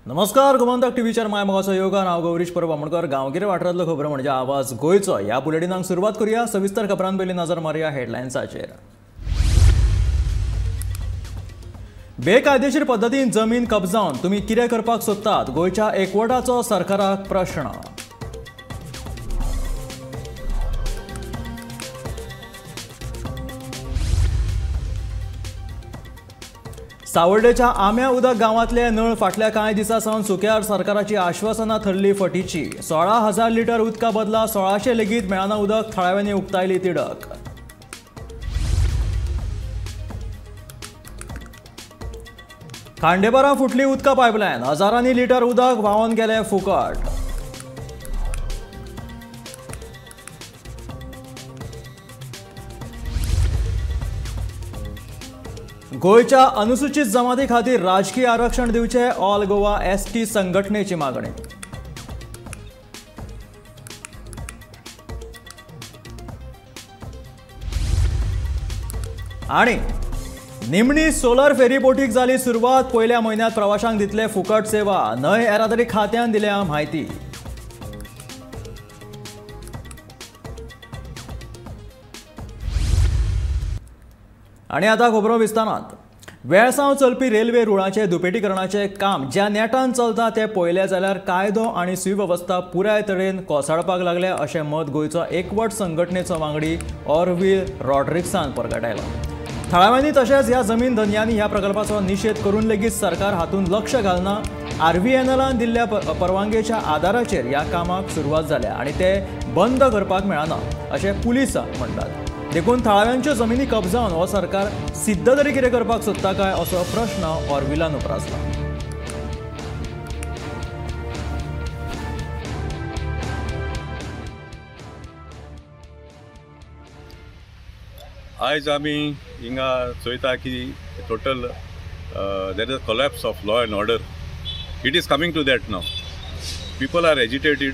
नमस्कार, गोमंतक टीव्हीचेर my मोगाचो योगा. हांव गौरीश परब आमोणकर. गांवगिरे वाठारांतलो खबरो म्हणजे आवाज गोंयचो. ह्या बुलेटिनाक सुरवात करूया. सविस्तर खबरां पयलीं नजर मारुया हेडलायन्साचेर. बेकायदेशीर पद्दतीन जमीन कब्जावन तुमी कितें करपाक सोदतात? गोंयच्या एकवटाचो सरकाराक प्रश्न. सावर्डेच्या आम्या उदक गांवांतले नळ फाटल्या कांय दिसां सावन सुक्यार. सरकाराची आश्वासनां थरली फटीची. 16,000 लिटर उदका बदला 1,600 लेगीत मेळना उदक. थळाव्यांनी उक्तायली तिडक. खांडेपारा फुटली उदका पायपलायन. हजारांनी लिटर उदक व्हांवन गेलें फुकट. गोंयच्या अनुसूचित जमाती खातीर राजकीय आरक्षण दिवचें, ऑल गोवा एसटी संघटनेची मागणी. आणि निमणी सोलर फेरीबोटीक जाली सुरवात. पयल्या म्हयन्यांत प्रवाशांक दितले फुकट सेवा. न्हंय येरादारी खात्यान दिल्या म्हायती. आनी आतां खबरो विस्तारांत. वेळसांव चलपी रेल्वे रुळाचें दुपेटीकरणाचें काम ज्या नेटान चलता तें पळयलें जाल्यार कायदो आनी सुवेवस्था पुराय तरेन कोसळपाक लागल्या अशें मत गोंयचो एकवट संघटनेचो वांगडी ऑरवील रॉड्रिक्सान परगटायलां. थळाव्यांनी तशेंच ह्या जमीन धनयांनी ह्या प्रकल्पाचो निशेध करून लेगीत सरकार हातूंत लक्ष घालना. आरव्हीएनएलान दिल्ल्या परवानगेच्या आदाराचेर ह्या कामाक सुरवात जाल्या आनी ते बंद करपाक मेळना अशें पुलिसां म्हणटात. देखून थळाव्यांच्यो जमिनी कब्जावन हो सरकार सिद्ध तरी कितें करपाक सोदता काय असो प्रश्न ऑरविलान उप्रासला. आयज आमी हिंगा चोयता की total there is a collapse of law and order. It is coming to that now. People are agitated.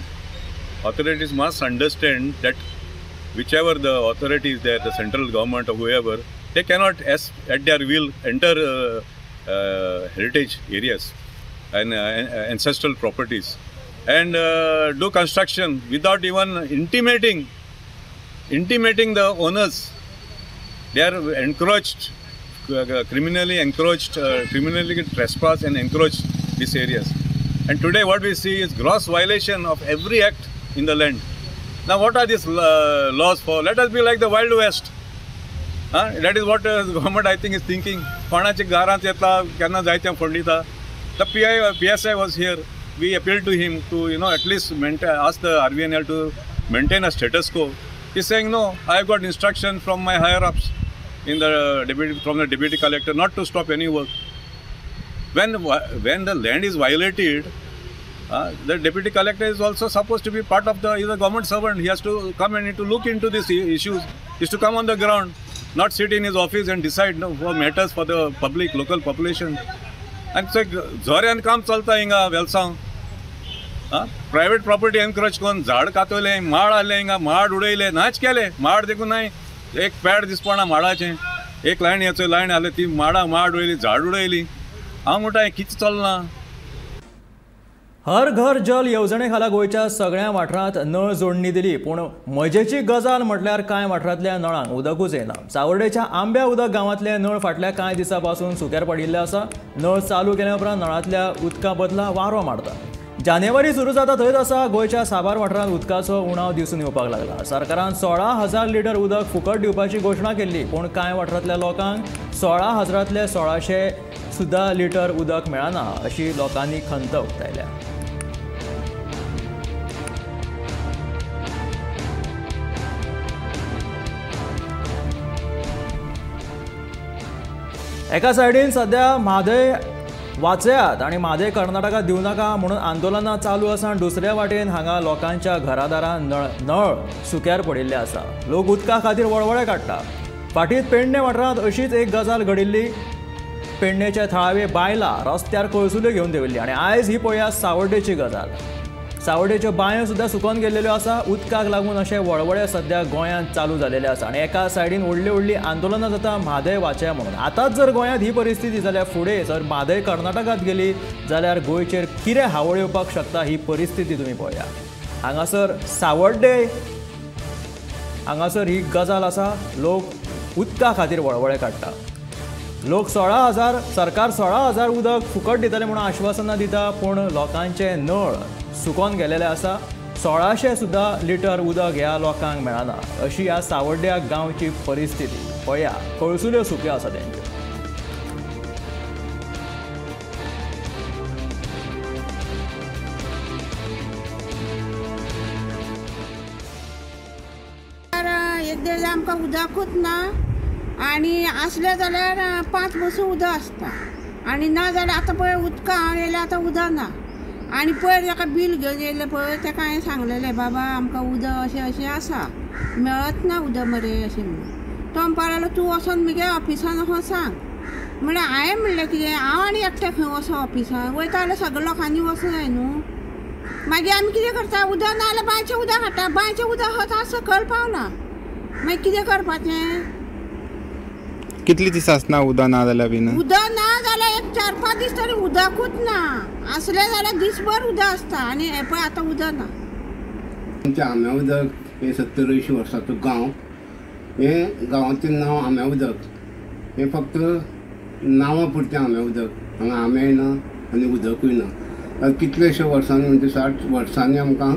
Authorities must understand that whichever the authority is there, the central government or whoever, they cannot as at their will enter heritage areas and ancestral properties and do construction without even intimating the owners. They are encroached, criminally encroached, criminally trespass and encroached these areas. And today what we see is gross violation of every act in the land. Now what are these laws for? Let us be like the Wild West. That is what the government, I think, is thinking. कोणाचे घरांत येता केन्ना जाय तें फोंडिता. The PSI was here. We appealed to him to, you know, at least ask the RVNL to maintain a status quo. He's saying no, I have got instruction from my higher ups in the deputy, from the deputy collector not to stop any work. When the land is violated, the deputy collector is also supposed to be part of the, he's a government servant. He has to come and need to look into these issues. He has to come on the ground, not sit in his office and decide, no, for matters for the public, local population. And so, झोऱ्यान काम चलता हिंगा वेलसांव. Private property encroach करून झाड कातयलें, माड हाडलें हिंगा, माड उडयले, नाच केले. माड देखून नाय एक पॅड दिसपना माडाचें. एक लायन येचो लायन हाडले, ती माडां माड उडयली, झाड उडयली. हांव म्हणटा हें कितें चल्लां? हर घर जल येवजणे खाला गोंयच्या सगळ्या वाठारांत नळ जोडणी दिली, पूण मजेची गजाल म्हटल्यार कांय वाठारांतल्या नळांक उदकूच येना. सावर्डेच्या आंब्या उदक गांवांतले नळ फाटल्या कांय दिसां पासून सुक्यार पडिल्ले आसा. नळ चालू केल्या उपरांत नळांतल्या उदका बदला वारो मारता. जानेवारी सुरू जाता थंयच आसा गोंयच्या साबार वाठारांत उदकाचो उणाव दिसून येवपाक लागला. सरकारान 16,000 लिटर उदक फुकट दिवपाची घोशणा केल्ली, पूण कांय वाठारांतल्या लोकांक 16,000 1,600 सुद्दां लिटर उदक मेळना अशी लोकांनी खंत उक्तायल्या. एका सायडीन सध्या म्हादय वाचयात आनी म्हादय कर्नाटकाक दिवं नाका म्हणून आंदोलनां चालू आसा आनी दुसऱ्या वाटेन हांगा लोकांच्या घरादारां नळ सुक्यार पडिल्ले आसा. लोक उदका खातीर वळवळे काडटा. फाटीत पेडणे वाठारांत अशीच एक गजाल घडिल्ली. पेडणेच्या थळावे बायलां रस्त्यार कळसुल्यो घेवन देंविल्ली आनी आयज ही पळया सावर्डेची गजाल. सावड्डेच्यो बांयो सुद्दां सुकोन गेल्ल्यो आसा. उदकाक लागून अशे वळवळे सध्या गोंयांत चालू जालेले आसा आनी एका सायडीन व्हडली व्हडली आंदोलनां जाता म्हादय वाचया म्हणून. आतांच जर गोंयांत ही परिस्थिती जाल्यार फुडें जर म्हादय कर्नाटकांत गेली जाल्यार गोंयचेर कितें हावळ येवपाक शकता ही परिस्थिती तुमी पळया. हांगासर सावड्डे हांगासर ही गजाल आसा. लोक उदका खातीर वळवळे काडटा. लोक 16,000 सरकार 16,000 उदक फुकट दितले म्हणून आश्वासनां दिता, पूण लोकांचे नळ सुकोन गेलेले आसा. 1,600 सुद्दां लिटर उदक ह्या लोकांक मेळना. अशी ह्या सावड्ड्या गांवची परिस्थिती. पळया कळसुल्यो सुक्यो आसा तेंच्यो. एक दीस आमकां उदकूच ना आनी आसलें जाल्यार 5 बसो उदक आसता आनी ना जाल्यार आतां पळय उदकां हांव येयलें आतां उदक ना. आनी पयर ताका बील घेवन येयलें पळय ताका हांवें सांगलेलें बाबा आमकां उदक अशें अशें आसा मेळत ना उदक मरे अशें म्हणून. तो म्हणपाक लागलो तूं वचोन मगे ऑफिसान वचोन सांग. म्हणल्यार हांवें म्हणलें कितें हांव आनी एकटें खंय वचों ऑफिसान वयता जाल्यार सगळ्या लोकांनी वचूं जाय न्हू. मागीर आमी कितें करता उदक ना जाल्यार बांयचें उदक हाडटा. बांयचें उदक आतां सकयल पावलां मागीर कितें करपाचें. कितली दीस आसना उदक ना जाल्यार बीन? उदक ना जाल्यार एक 4-5 दीस तरी उदकूच ना. आसलें जाल्यार दीसभर उदक आसता आनी हें पळय आतां उदक ना. आमच्या आंब्या उदक हें 70-80 वर्सांचो गांव. हें गांवाचें नांव आंब्या उदक. हें फक्त नांवा पुरतें आंब्या उदक. हांगा आंबेय ना आनी उदकूय ना. आतां कितलेशे वर्सांनी म्हणजे 60 वर्सांनी आमकां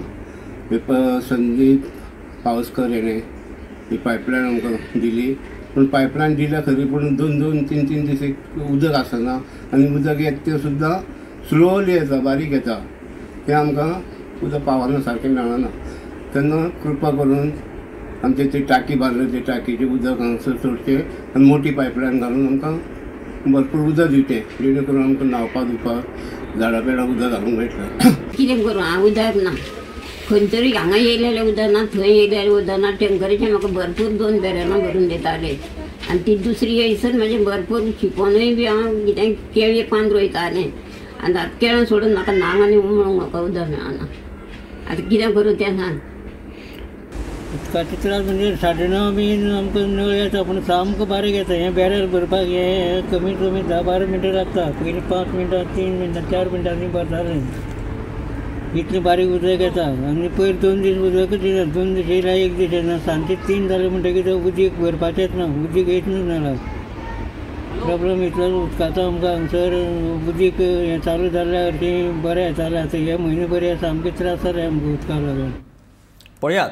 संदीप पावसकर हेणें ही पायपलायन आमकां दिली. पूण पायपलायन दिल्या खरी पूण 2-2, 3-3 दीस एक उदक आसना आनी उदक येता तें सुद्दां स्लोली येता, बारीक येता. तें आमकां उदक पावना, सारकें मेळना. तेन्ना कृपा करून आमचे ती टाकी बांदले ते टाकीचें उदक हांगासर सोडचें आनी मोटी पायपलायन घालून आमकां भरपूर उदक दिवचें, जेणे करून आमकां न्हांवपाक धुवपाक झाडां पेडां उदक घालूंक मेळटलें. कितें करूं हांव उदक ना खंय तरी हांगा येयलेलें उदक ना थंय येयलेलें उदक ना. टेंकरीचें म्हाका भरपूर 2 बॅरलां भरून दिताले आनी ती दुसरी येयसर म्हाजें भरपूर शिपोनूय बी हांव कितें केळी पान रोयतालें आनी आतां केळ्यां सोडून म्हाका नांग आनी उमळूंक म्हाका उदक मेळना. आतां कितें करूं तें सांग. उदकाचे त्रास म्हणजे 9:30 बीन आमकां नळ येता पूण सामको बारीक येता. हें बॅरल भरपाक हें कमीत कमी 10-12 मिनटां लागता. पयलीं 5 मिनटां 3 मिनटां 4 मिनटांनी भरतालें. इतलें बारीक उदक येता आनी पयर 2 दीस उदकूच येना. 2 दीस येयला 1 दीस येना. सांजचे 3 जाले म्हणटकीर उदीक भरपाचेंच ना, उदीक येयच ना नळाक. प्रॉब्लम इतलो उदकाचो आमकां हांगसर. उदीक हें चालू जाल्यार हरशीं बरें येतालें. आतां हे म्हयने बरें सामके त्रास जाले आमकां उदकाक लागून. पळयात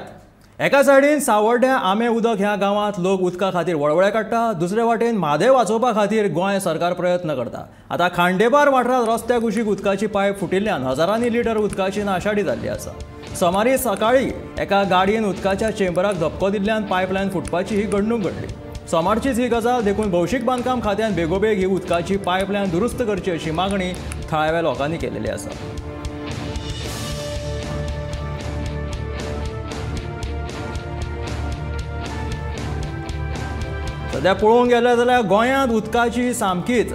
एका सायडीन सावड्ड्या आंबे उदक ह्या गांवांत लोक उदका खातीर वळवळे काडटा, दुसरे वाटेन म्हादय वाचोवपा खातीर गोंय सरकार प्रयत्न करता. आतां खांडेपार वाठारांत रस्त्या कुशीक उदकाची पायप फुटिल्ल्यान हजारांनी लिटर उदकाची नाशाडी जाल्ली आसा. सोमारी सकाळी एका गाडयेन उदकाच्या चेंबराक धपको दिल्ल्यान पायपलायन फुटपाची ही घडणूक घडली. सोमारचीच ही गजाल देखून भौशीक बांदकाम खात्यान बेगोबेग ही उदकाची पायपलायन दुरुस्त करची अशी मागणी थळाव्या लोकांनी केलेली आसा. सध्या पळोवंक गेले जाल्यार गोंयांत उदकाची सामकीच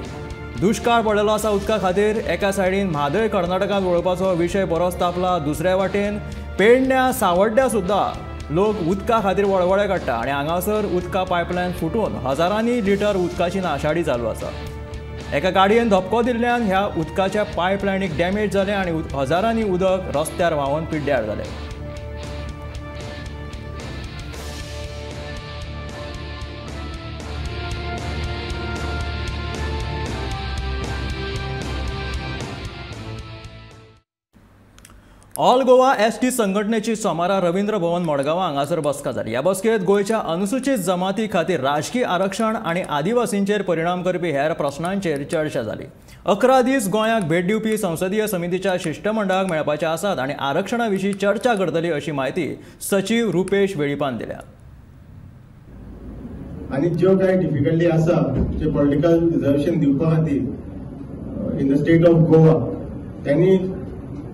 दुश्काळ पडलेलो आसा. उदका खातीर एका सायडीन म्हादय कर्नाटकांत वळोवपाचो विशय बरोच तापला, दुसऱ्या वाटेन पेडण्या सावड्ड्या सुद्दां लोक उदका खातीर वळवळे काडटा आनी हांगासर उदका पायपलायन फुटून हजारांनी लिटर उदकाची नाशाडी चालू आसा. एका गाडयेन धपको दिल्ल्यान ह्या उदकाच्या पायपलायनीक डॅमेज जालें आनी हजारांनी उदक रस्त्यार व्हांवन पिड्ड्यार जालें. ऑल गोवा एसटी संघटनेची सोमारा रवींद्र भवन मडगांव हांगासर बसका जाली. ह्या बसकेंत गोंयच्या अनुसूचित जमाती खातीर राजकी आरक्षण आनी आदिवासींचेर परिणाम करपी हेर प्रस्नांचेर चर्चा जाली. 11 दीस गोंयाक भेट दिवपी संसदीय समितीच्या शिश्टमंडळाक मेळपाचे आसात आनी आरक्षणा विशीं चर्चा करतली अशी म्हायती सचीव रुपेश वेळीपान दिल्या. आनी ज्यो कांय डिफिकल्टी आसा जे पॉलिटिकल रिजर्वेशन दिवपा खातीर in the state of Goa त्यांनी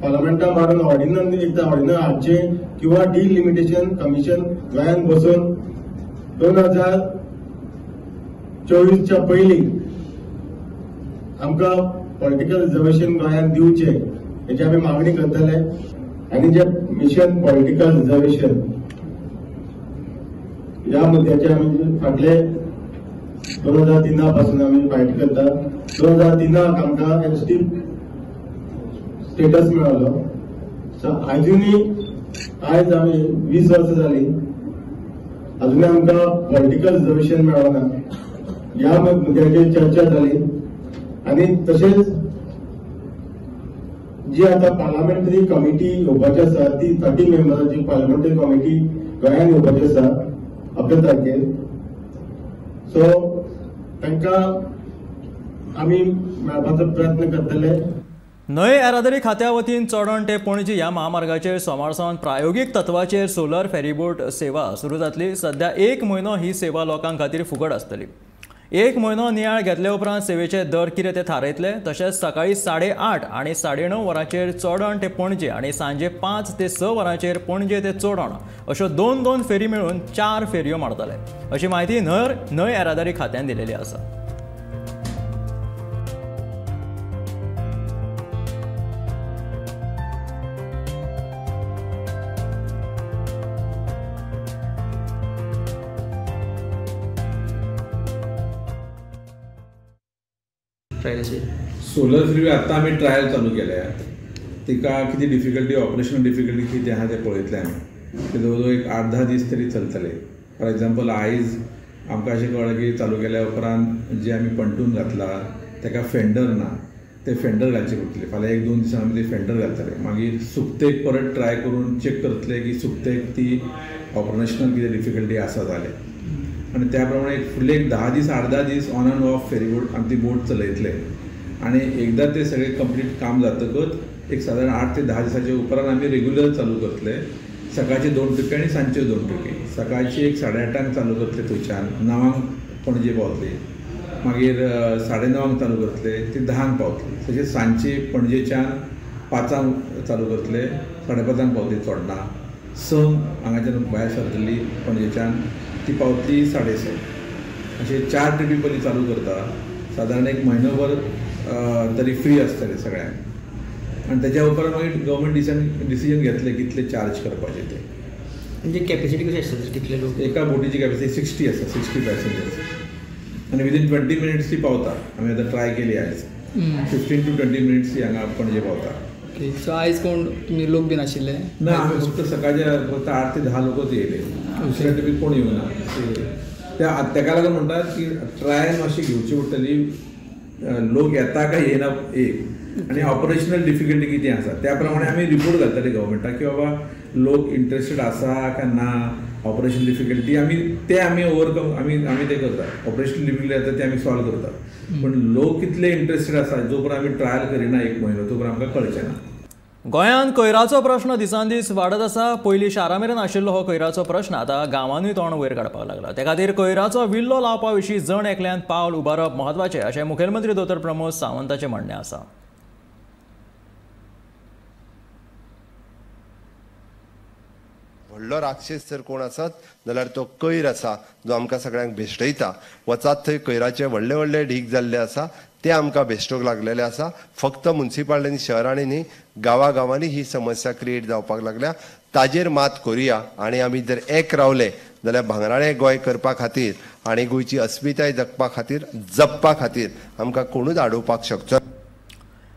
पार्लमेंटान मारून ऑर्डिनन्स एकदा ऑर्डिनन्स हाडचें किंवा डिलिमिटेशन कमिशन गोंयांत बसून 2024च्या पयलीं आमकां पॉलिटिकल रिजर्वेशन गोंयांत दिवचें हेची आमी मागणी करतले. आनी जे मिशन पॉलिटिकल रिजर्वेशन ह्या मुद्द्याचे आमी फाटले 2003 पासून आमी फायट करता. 2003 आमकां एसटी स्टेटस मेळ्ळो. सो आजुनूय आयज आमी 20 वर्सां जाली अजूनय आमकां पॉलिटिकल रिजर्वेशन मेळना. ह्या मुद्द्याचेर चर्चा जाली आनी तशेंच जी आतां पार्लमेंटरी कमिटी येवपाची आसा ती 30 मेंबरांची पार्लमेंटरी कमिटी गोंयांत येवपाची आसा आपल्या तारखेर. सो तांकां आमी मेळपाचो प्रयत्न करतले. न्हंय येरादारी खात्या वतीन चोडण ते पणजी ह्या महामार्गाचेर सोमार सावन प्रायोगीक तत्वाचेर सोलर फेरीबोट सेवा सुरू जातली. सध्या 1 म्हयनो ही सेवा लोकां खातीर फुकट आसतली. 1 म्हयनो नियाळ घेतले उपरांत सेवेचे दर कितें ते थारायतले. तशेंच सकाळी 8:30 आनी 9:30 वरांचेर चोडण ते पणजे आनी सांजे 5 ते 6 वरांचेर पणजे ते चोडण अश्यो 2-2 फेरी मेळून 4 फेरयो मारतले अशी म्हायती न्हंय येरादारी खात्यान दिलेली आसा. सोलर फ्री आतां आमी ट्रायल चालू केल्या. तिका कितें डिफिकल्टी, ऑपरेशनल डिफिकल्टी कितें आहा तें पळयतलें आमी. ते जवळ जवळ एक 8-10 दीस तरी चलतले. फॉर एग्जाम्पल आयज आमकां अशें कळ्ळें की चालू केल्या उपरांत जे आमी पंटून घातला ताका फेंडर ना, ते फेंडर घालचे पडटले. फाल्यां 1-2 दिसान आमी ते फेंडर घालतले. मागीर सुकतेक परत ट्राय करून चॅक करतले की सुकतेक ती ऑपरेशनल कितें डिफिकल्टी आसा जाल्यार, आनी त्या प्रमाणे फुडले एक 10 दीस 8-10 दीस ऑन एंड ऑफ फेरीबोट आमी ती बोट चलयतले. आनी एकदां ते सगळें कंप्लीट काम जातकच एक सादारण 8 ते 10 दिसाचे उपरांत आमी रेगुलर चालू करतले. सकाळचे 2 ट्रिपी आनी सांजच्यो 2 ट्रिपी. सकाळची एक 8:30 चालू करतले, थंयच्यान 9 पणजे पावतली. मागीर 9:30 चालू करतले, ती 10 पावतली. तशेंच सांजची पणजेच्यान 5 चालू करतले, 5:30 पावतली चोडणा. 6 हांगाच्यान भायर सरतली पणजेच्यान, ती पावतली 6:30. अशे 4 ट्रिपी पयलीं चालू करता. सादारण 1 म्हयनोभर तरी फ्री आसतले सगळ्यांक. आनी तेज्या उपरांत मागीर गव्हर्मेंट डिसिजन घेतले कितले चार्ज करपाचे ते. म्हणजे कॅपॅसिटी कशी आसता कितले लोक? एका बोटीची कॅपॅसिटी 60 आसा, 60 पॅसेंजर्स. आनी विदीन 20 मिनिट्स ती पावता. आमी आतां ट्राय केली आयज, 15 to 20 minutes ती हांगा पणजे पावता. ओके, सो आयज कोण तुमी लोक बीन आशिल्ले? ना, आमी फक्त सकाळचे फक्त 8 ते 10 लोकच येयले, दुसऱ्या ट्रिपीक कोण येवना. त्या तेका लागून म्हणटात की ट्रायल मातशी घेवची पडटली, लोक येता काय येना एक, आनी ऑपरेशनल डिफिकल्टी कितें आसा त्या प्रमाणे आमी रिपोर्ट घालतले गव्हर्मेंटाक की बाबा लोक इंट्रस्टेड आसा काय ना. ऑपरेशनल डिफिकल्टी आमी ते आमी ओवरकम आमी ते करता. ऑपरेशनल डिफिकल्टी आसा ते आमी सॉल्व करता, पूण लोक कितले इंट्रस्टेड आसा जो पर्यंत आमी ट्रायल करिना 1 म्हयनो तो पर्यंत आमकां कळचें ना. गोंयांत कोयराचो प्रश्न दिसान दीस वाडत आसा. पयलीं शारां मेरेन आशिल्लो हो कोयराचो प्रश्न आतां गांवांनूय तोंड वयर काडपाक लागला. ते खातीर कोयराचो विल्लो लावपा विशीं जण एकल्यान पावल उबारप म्हत्वाचें अशें मुखेलमंत्री दोतोर प्रमोद सावंताचें म्हणणें आसा. व्हडलो राक्षस जर कोण आसत जाल्यार तो कोयर आसा, जो आमकां सगळ्यांक भेश्टयता. वचात थंय कोयराचे व्हडले व्हडले ढीग जाल्ले आसा, ते आमकां भेश्टोवंक लागलेले आसा. फक्त मुन्सिपालिटींनी, शहरांनी न्ही, गांवागांवांनी ही समस्या क्रिएट जावपाक लागल्या. ताजेर मात करुया आनी आमी जर एक रावले जाल्यार भांगराळें गोंय करपा खातीर आनी गोंयची अस्मिताय जगपा खातीर, जपपा खातीर आमकां कोणूच आडोवपाक शकचो.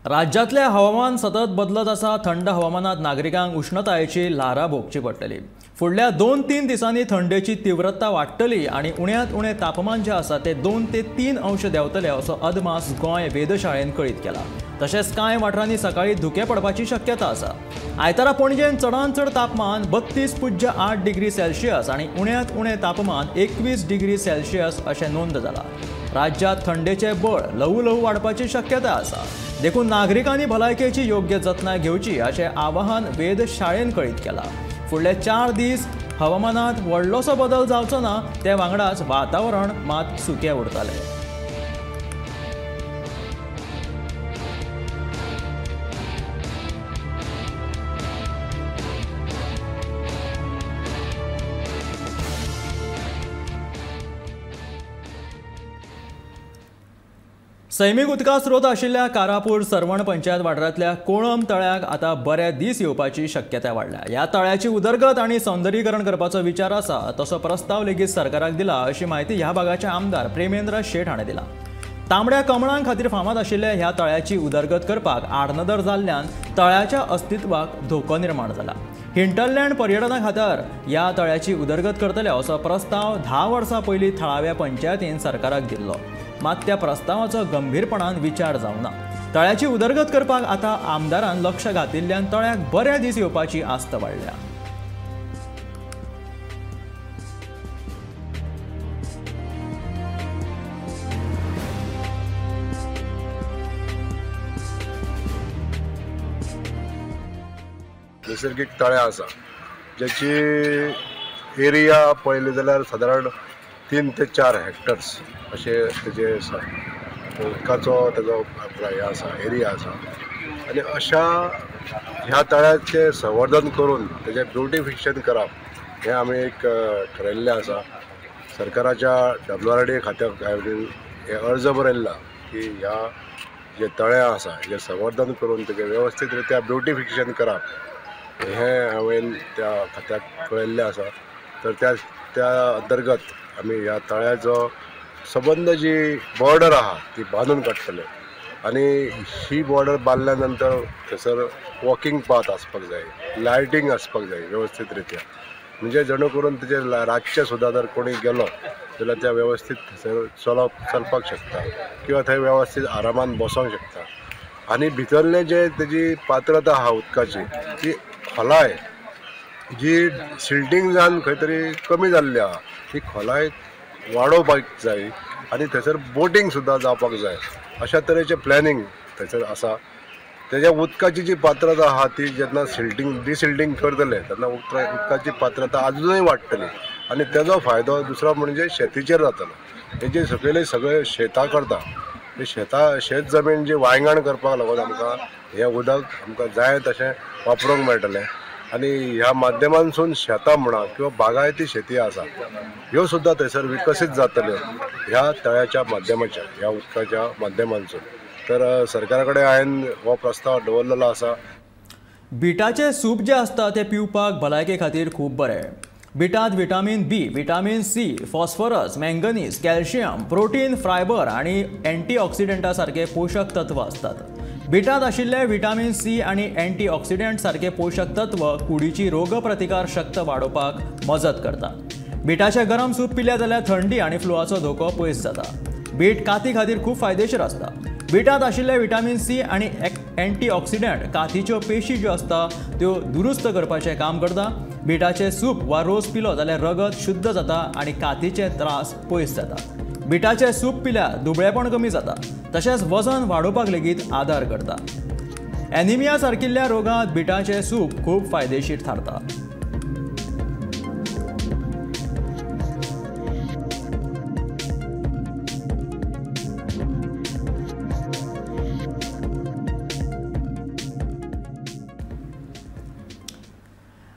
राज्यांतलें हवामान सतत बदलत आसा. थंड हवामानात नागरिकांक उश्णतायेची ल्हारां भोगची पडटली. फुडल्या 2-3 दिसांनी थंडेची तीव्रता वाडटली आनी उण्यांत उणें तापमान जें आसा तें 2 ते 3 अंश देंवतले असो अदमास गोंय वेधशाळेन कळीत केला. तशेंच कांय वाठारांनी सकाळीं धुकें पडपाची शक्यता आसा. आयतारा पणजेन चडांत चड तापमान 32.8 डिग्री सेल्सियस आनी उण्यांत उणें तापमान 21 डिग्री सेल्सियस अशें नोंद जालां. राज्यांत थंडेचें बळ ल्हवू ल्हवू वाडपाची शक्यता आसा. देखून नागरिकांनी भलायकेची योग्य जतनाय घेवची अशें आवाहन वेधशाळेन कळीत केलां. फुडले 4 दीस हवामानात व्हडलोसो बदल जावचो ना, ते वांगडाच वातावरण मात सुकें उरतलें. सैमीक उदका स्रोत आशिल्ल्या कारापूर सर्वण पंचायत वाठारांतल्या कोळम तळ्याक आतां बरे दीस येवपाची शक्यताय वाडल्या. ह्या तळ्याची उदरगत आनी सौंदर्यीकरण करपाचो विचार आसा, तसो प्रस्ताव लेगीत सरकाराक दिला अशी म्हायती ह्या भागाचे आमदार प्रेमेंद्र शेट हाणें दिला. तांबड्या कमळां खातीर फामाद आशिल्ल्या ह्या तळ्याची उदरगत करपाक आडनदर जाल्ल्यान तळ्याच्या अस्तित्वाक धोको निर्माण जाला. हिंटरलँड पर्यटना खातीर ह्या तळ्याची उदरगत करतले असो प्रस्ताव 10 वर्सां पयलीं थळाव्या पंचायतीन सरकाराक दिल्लो. मात त्या प्रस्तावाचो गंभीरपणान विचार जावना. तळ्याची उदरगत करपाक आतां आमदारान लक्ष घातिल्ल्यान तळ्याक बरे दीस येवपाची आस्त वाडल्या. नैसर्गीक तळें आसा ज्याची एरिया पळयली जाल्यार सादारण 3 ते 4 हेक्टर्स अशें तेजे उदकाचो तेजो हें आसा, एरिया आसा. आनी अशा ह्या तळ्याचें संवर्धन करून तेजें ब्युटिफिकेशन करप हें आमी एक ठरयल्लें आसा. सरकाराच्या WRD खात्याक हे अर्ज बरयल्ला की ह्या जे तळें आसा हेजें संवर्धन करून तेजें वेवस्थीत रित्या ब्युटिफिकेशन करप हें हांवें त्या खात्याक कळयल्लें आसा. तर त्या त्या अंतर्गत आमी ह्या तळ्याचो सबंद जी बॉर्डर आहा ती बांदून काडटले आनी ही बॉर्डर बांदल्या नंतर थंयसर वॉकिंग पाथ आसपाक जाय, लायटींग आसपाक जाय वेवस्थीत रित्या, म्हणजे जेणे करून तेजे रातचें सुद्दां जर कोणी गेलो जाल्यार त्या वेवस्थीत थंयसर चलपाक शकता किंवा थंय वेवस्थीत आरामान बसोंक शकता. आनी भितरलें जे तेजी पात्रता आहा उदकाची ती खोलाय जी सिल्टींग जावन खंय तरी कमी जाल्ली आहा ती खोलाय वाडोवपाक जाय आनी थंयसर बोटींग सुद्दां जावपाक जाय. अशा तरेचें प्लॅनिंग थंयसर आसा. तेज्या उदकाची जी पात्रता आहा ती जेन्ना सिल्टींग डिसिल्टींग करतले तेन्ना उदकाची पात्रता आजुनूय वाडटली आनी तेजो फायदो दुसरो म्हणजे शेतीचेर जातलो. तेजे सकयले सगळे शेतां करता ते शेत जमीन जी वायंगण करपाक लागून आमकां हें उदक आमकां जाय तशें वापरूंक मेळटलें आनी ह्या माध्यमांतसून शेतां म्हणा किंवा बागायती शेती आसा ह्यो सुद्दां थंयसर विकसीत जातल्यो ह्या तळ्याच्या माध्यमाच्या ह्या उदकाच्या माध्यमांतसून. तर सरकारा कडेन हांवें हो प्रस्ताव दवरलेलो आसा. बिटाचें सूप जें आसता तें पिवपाक भलायके खातीर खूब बरें. बिटांत vitamin B, vitamin C, phosphorus, manganese, calcium, protein, fibre आनी एंटीऑक्सिडंटा सारके पोशक तत्व आसतात. बिटांत आशिल्ले विटामिन सी आनी एंटीऑक्सिडंट सारके पोशक तत्व कुडीची रोगप्रतिकार शक्त वाडोवपाक मजत करता. बिटाचें गरम सूप पिलें जाल्यार थंडी आनी फ्लुआचो धोको पयस जाता. बीट काती खातीर खूब फायदेशीर आसता. बिटांत आशिल्ले विटामिन सी आनी एंटीऑक्सिडंट कातीच्यो पेशी ज्यो आसता त्यो दुरुस्त करपाचें काम करता. बिटाचें सूप वा रोस पिलो जाल्यार रगत शुद्ध जाता आनी कातीचे त्रास पयस जाता. बिटाचें सूप पिल्यार दुबळेपण कमी जाता तशेंच वजन वाडोवपाक लेगीत आदार करता. एनिमिया सारकिल्ल्या रोगांत बिटाचें सूप खूब फायदेशीर थारता.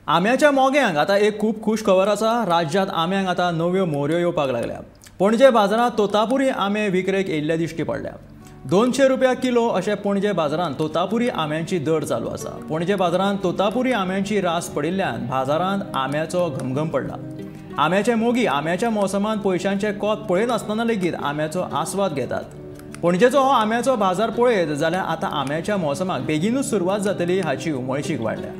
आम्याच्या मोग्यांक आतां एक खूब खूश खबर आसा. राज्यांत आम्यांक आतां नव्यो मोहऱ्यो येवपाक लागल्या. पणजे बाजारांत तोतापुरी आंबे विक्रेक येयल्ले दिश्टी पडल्या. 200 रुपया किलो अशें पणजे बाजारांत तोतापुरी आंब्यांची दर चालू आसा. पणजे बाजारांत तोतापुरी आंब्यांची रास पडिल्ल्यान बाजारांत आंब्याचो घमघम पडला. आंब्याचे मोगी आंब्याच्या मोसमांत पयशांचे कोत पळयनासतना लेगीत आंब्याचो आस्वाद घेतात. पणजेचो हो आंब्याचो बाजार पळयत जाल्यार आतां आंब्याच्या मोसमाक बेगीनूच सुरवात जातली हाची उमळशीक वाडल्या.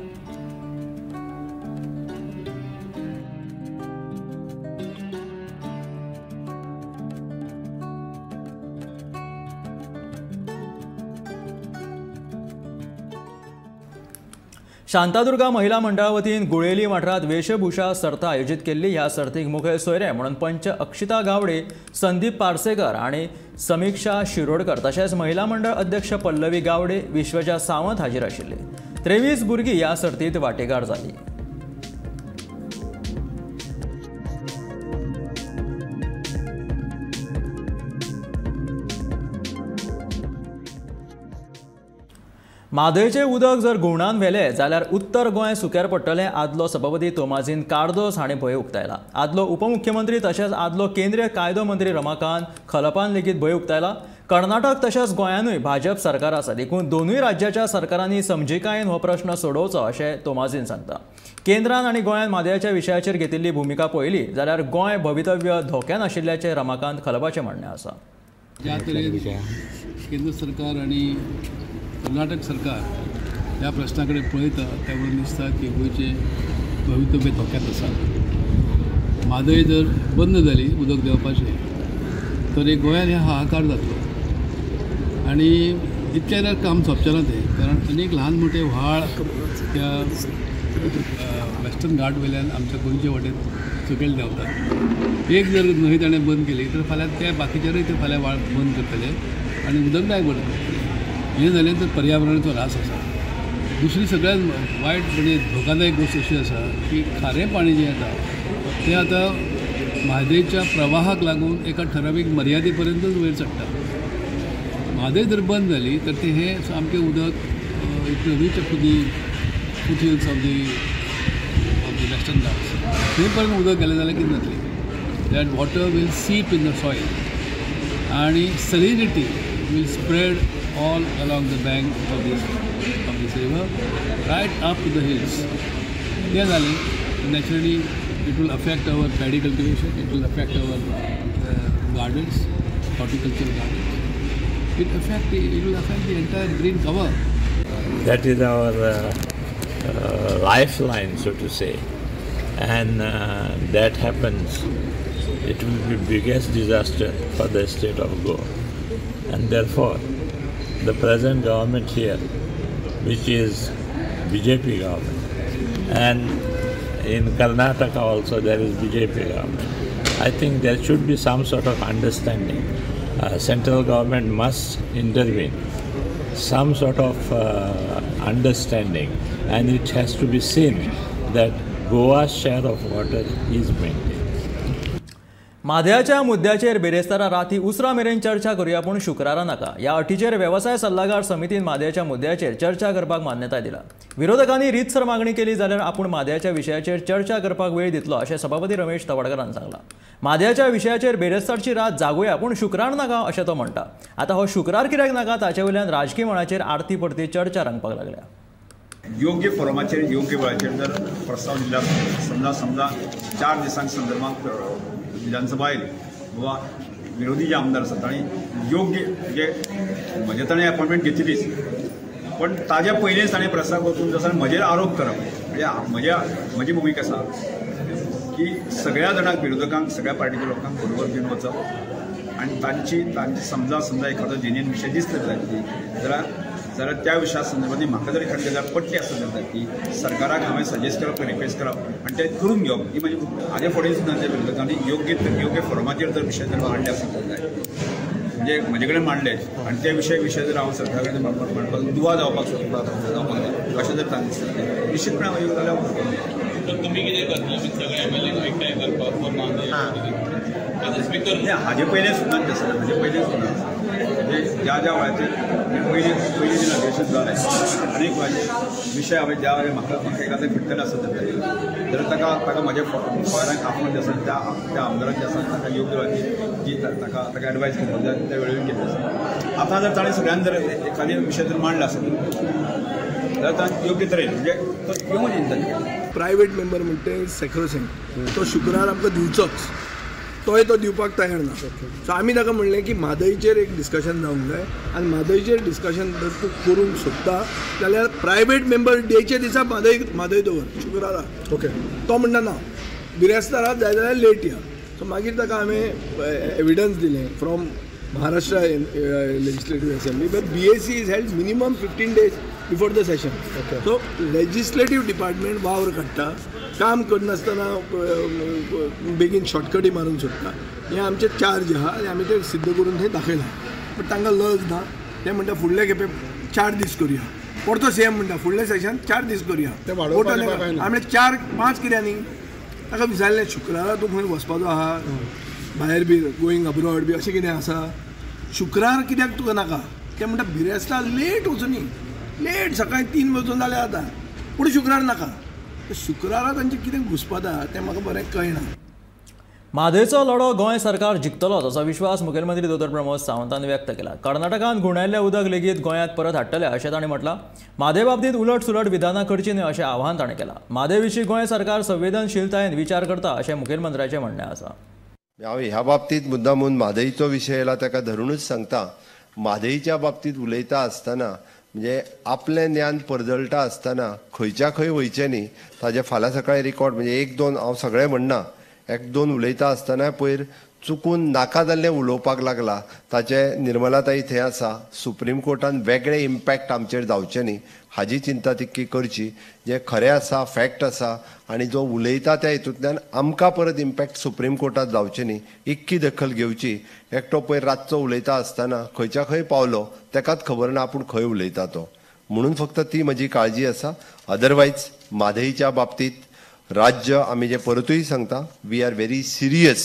शांतादुर्गा महिला मंडळा वतीन गुळेली वाठारांत वेशभूषा सर्त आयोजीत केल्ली. ह्या सर्तीक मुखेल सोयरे म्हणून पंच अक्षिता गावडे, संदीप पार्सेकर आनी समिक्षा शिरोडकर तशेंच महिला मंडळ अध्यक्ष पल्लवी गावडे, विश्वजा सावंत हाजीर आशिल्ले. 23 भुरगीं ह्या सर्तींत वांटेकार जालीं. म्हादयचें उदक जर घुंवडान व्हेलें जाल्यार उत्तर गोंय सुक्यार पडटलें. आदलो सभापती तोमाझीन कार्दोज हाणें भंय उक्तायला. आदलो उपमुख्यमंत्री तशेंच आदलो केंद्रीय कायदो मंत्री रमाकांत खलपान लेगीत भंय उक्तायला. कर्नाटक तशेंच गोंयानूय भाजप सरकार आसा, देखून दोनूय राज्याच्या सरकारांनी समजिकायेन हो प्रश्न सोडोवचो अशें तोमाझीन सांगता. केंद्रान आनी गोंयान म्हादयच्या विशयाचेर घेतिल्ली भुमिका पळयली जाल्यार गोंय भवितव्य धोक्यान आशिल्ल्याचें रमाकांत खलपाचें म्हणणें आसा. ज्या तरेन केंद्र सरकार आनी कर्नाटक सरकार ह्या प्रश्ना कडेन पळयता त्यावरून दिसता की गोंयचें भवितव्य धोक्यांत आसा. म्हादय जर बंद जाली उदक देंवपाचें तर एक गोंयान हे हाहाकार जातलो आनी इतलें जाल्यार काम सोंपचें ना तें, कारण अनेक ल्हान मोठे व्हाळ त्या वेस्टर्न घाट वयल्यान आमच्या गोंयचे वटेन सकयल देंवतात. एक जर न्हंय ताणें बंद केली तर फाल्यां त्या बाकीच्यारूय ते फाल्यां व्हाळ बंद करतले आनी उदक डायवर्ट करतले. हें जालें तर पर्यावरणाचो ऱ्हास आसा. दुसरी सगळ्यात वायट म्हणजे धोकादायक गोश्ट अशी आसा की खारें पाणी जें येता तें आतां म्हादयच्या प्रवाहाक लागून एका ठरावीक मर्यादे पर्यंतच वयर चडटा. म्हादय जर बंद जाली तर तें हें सामकें उदक it will reach up to the foothills of the Western Ghats. थंय पर्यंत उदक गेलें जाल्यार कितें जातलें, that water will seep in the soil आनी salinity will spread all along the bank of this river right up to the hills. तें जालें naturally it will affect our paddy cultivation, it will affect our gardens, horticulture gardens. It will affect the entire green cover. That is our lifeline, so to say, and that happens, it will be biggest disaster for the state of Goa. And therefore, the present government here, which is BJP government, and in Karnataka also there is BJP government, I think there should be some sort of understanding. Central government must intervene, some sort of understanding, and it has to be seen that Goa's share of water is maintained. म्हादयाच्या मुद्द्याचेर बिरेस्तारा राती उसरां मेरेन चर्चा करुया, पूण शुक्रारा नाका. ह्या अटीचेर वेवसाय सल्लागार समितीन म्हादयाच्या मुद्द्याचेर चर्चा करपाक मान्यताय दिला. विरोधकांनी रीतसर मागणी केली जाल्यार आपूण म्हादयाच्या विशयाचेर चर्चा करपाक वेळ दितलो अशें सभापती रमेश तवडकारान सांगलां. म्हादयाच्या विशयाचेर बिरेस्तारची रात जागुया, पूण शुक्रार नाका अशें तो म्हणटा. आतां हो शुक्रार कित्याक नाका ताचे वयल्यान राजकी मळाचेर आरती परती चर्चा रंगपाक लागल्या. योग्य फोरमाचेर योग्य वेळाचेर जर प्रस्ताव दिला, समजा समजा 4 दिसांक संदर्भात विधानसभा आयली वा विरोधी जे आमदार आसात तांणी योग्य म्हणजे म्हजे ताणें अपॉयंटमेंट घेतिल्लीच, पण ताज्या पयलींच ताणें प्रस्ताव वचून जसो म्हजेर आरोप करप म्हणजे म्हजी भुमिका आसा की सगळ्या जाणांक विरोधकांक सगळ्या पार्टीच्या लोकांक बरोबर घेवन वचप आनी तांची तांची समजा समजा एखादो जेन्युइन विशय दिसले जाल्यार जाल्यार त्या विशया संदर्भात म्हाका जर एखादी गजाल पटली आसत जाल्यार ती सरकाराक हांवें सजेस्ट करप, रिक्वेस्ट करप आनी तें करून घेवप ही म्हजी हाजे फुडें सुद्दां त्या विरोधकांनी योग्य योग्य फोरमाचेर जर विशय जर मांडले आसत जाय म्हणजे म्हजे कडेन मांडले आनी ते विशय जर हांव सरकारा कडेन मांडपाक दुवा जावपाक सोदता जावपाक जाय अशें जर तांकां दिसता निश्चितपणान हांव योग्य जाल्यार तर तुमी कितें करतले सगळे एमएलए एकठांय करपाक हाजे पयलें सुद्दां आसा, हाजे पयलें सुद्दां आसा म्हणजे ज्या ज्या वेळाचेर पयलीं पयलीं जें अधिवेशन जालें अनेक वेळाचेर विशय हांवें ज्या वेळार म्हाका म्हाका एखादें फिरतलें आसत जाल्यार ताका ताका म्हज्या गोंयांक आपोवन जें आसा त्या त्या आमदाराक जें आसा ताका योग्य वेळाची जी ताका ताका एडवायस करपाक जाय त्या वेळेर केल्लें आसा. आतां जर ताणें सगळ्यान जर एखादें विशय जर मांडला आसत जाल्यार ताणें योग्य तरेन म्हणजे तो येवून येता. प्रायवेट मेंबर म्हणटा ते सेक्रोसेंट तो शुक्रार आमकां दिवचोच, तोय तो दिवपाक तयार ना. सो आमी ताका म्हणलें की म्हादयचेर एक डिस्कशन जावंक जाय आनी म्हादयचेर डिस्कशन जर तूं करूंक सोदता जाल्यार प्रायवेट मेंबर डेचे दिसा म्हादय म्हादय दवर शुक्रारा. ओके, तो म्हणटा ना, बिरेस्तारा जाय जाल्यार लेट या. सो मागीर ताका हांवें एविडन्स दिलें from Maharashtra legislative assembly, but BAC is held minimum 15 days before the session. So legislative department वावर काडटा, काम करनासतना बेगीन शॉर्टकटी मारून सोडटा. हें आमचें चार्ज आहा आनी आमी तें सिद्ध करून थंय दाखयलां. बट तांकां लज ना, ते म्हणटा फुडले खेपे 4 दीस करुया, परतो सेम म्हणटा फुडले सेशन 4 दीस करुया. आमी 4-5 कित्याक न्ही ताका विचारलें शुक्रारा तूं खंय वचपाचो आहा भायर बी गोईंग अब्रॉड बी अशें कितें आसा, शुक्रार कित्याक तुका नाका? ते म्हणटा बिरेस्तार लेट वचुनी, लेट सकाळी 3 वचून जाल्यार जाता, पूण शुक्रार नाका. शुक्रारा तांचें कितें घुसपता तें म्हाका बरें कळना. म्हादयचो लढो गोंय सरकार जिखतलोच असो विश्वास मुखेलमंत्री दोतोर प्रमोद सावंतान व्यक्त केला. कर्नाटकान घुंवडायल्लें उदक लेगीत गोंयांत परत हाडटले अशें तांणी म्हटलां. म्हादय बाबतींत उलट सुलट विधानां करचीं न्हय अशें आवाहन ताणें केलां. म्हादय विशीं गोंय सरकार संवेदनशीलतायेन विचार करता अशें मुखेलमंत्र्याचें म्हणणें आसा. हांव ह्या बाबतींत मुद्दामून म्हादयचो विशय येयला ताका धरुनूच सांगता. म्हादयच्या बाबतींत उलयता आसतना म्हणजे आपलें ज्ञान परजळटा आसतना खंयच्या खंय वयचें न्ही. ताजें फाल्यां सकाळीं रिकॉर्ड म्हणजे एक दोन हांव सगळें म्हणना, एक दोन उलयता आसतना पयर चुकून नाका जाल्लें उलोवपाक लागला. ताचें निर्मलाताई थंय आसा, सुप्रीम कोर्टान वेगळे इम्पॅक्ट आमचेर जावचें न्ही हाजी चिंता तितकी करची. जें खरें आसा, फॅक्ट आसा आनी जो उलयता त्या हितूंतल्यान आमकां परत इम्पॅक्ट सुप्रीम कोर्टात जावचें न्ही इतकी दखल घेवची. एकटो पयर रातचो उलयता आसतना खंयच्या खंय पावलो ताकाच खबर ना आपूण खंय उलयता तो, म्हणून फक्त ती म्हजी काळजी आसा. अदरवायज म्हादयच्या बाबतींत राज्य आमी जे परतूय सांगता, we are very serious,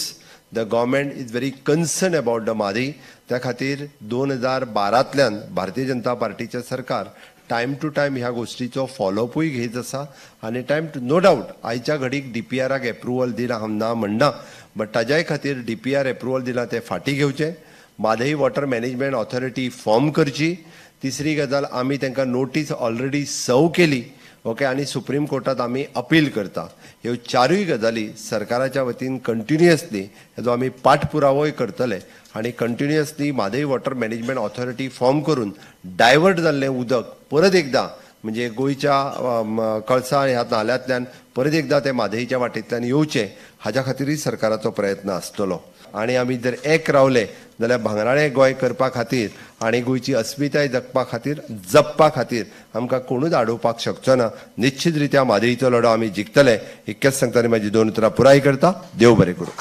the government is very concern about the Mhadei. त्या खातीर 2012तल्यान भारतीय जनता पार्टीचें सरकार टायम टू टायम ह्या गोश्टीचो फॉलोअपूय घेयत आसा आनी टायम टू नो डावट आयच्या घडीक DPRाक एप्रुवल दिलां हांव ना म्हणना, बट ताज्याय खातीर DPR approval दिलां तें फाटीं घेवचें, Mhadei water management authority form करची. तिसरी गजाल आमी तांकां नोटीस ऑलरेडी सर्व केली, ओके, आनी सुप्रीम कोर्टात आमी अपील करता. ह्यो चारूय गजाली सरकाराच्या वतीन कंटिन्युअसली हेजो आमी पाठपुरावोय करतले आनी continuously Mhadei water management authority form करून डायवर्ट जाल्लें उदक परत एकदां म्हणजे गोंयच्या कळसा ह्या नाल्यांतल्यान परत एकदां तें म्हादयच्या वाटेंतल्यान येवचें हाज्या खातीरूय सरकाराचो प्रयत्न आसतलो. आनी आमी जर एक रावले जाल्यार भांगराळें गोंय करपा खातीर आनी गोंयची अस्मिताय जगपा खातीर जपपा खातीर आमकां कोणूच आडोवपाक शकचो ना. निश्चित रित्या म्हादयचो लढो आमी जिखतले इतकेंच सांगता आनी म्हाजी दोन उतरां पुराय करता. देव बरें करूं.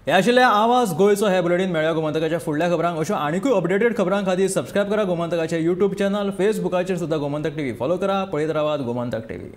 हे आशिल्ले आवाज गोंयचो हे बुलेटीन. मेळ्या गोमंतकाच्या फुडल्या खबरांक. अश्यो आनिकूय अपडेटेड खबरां खातीर सबस्क्रायब करा गोमंतकाचे यूट्यूब चॅनल, फेसबुकाचेर सुद्दां गोमंतक टीव्ही फॉलो करा. पळयत रावात गोमंतक टीव्ही.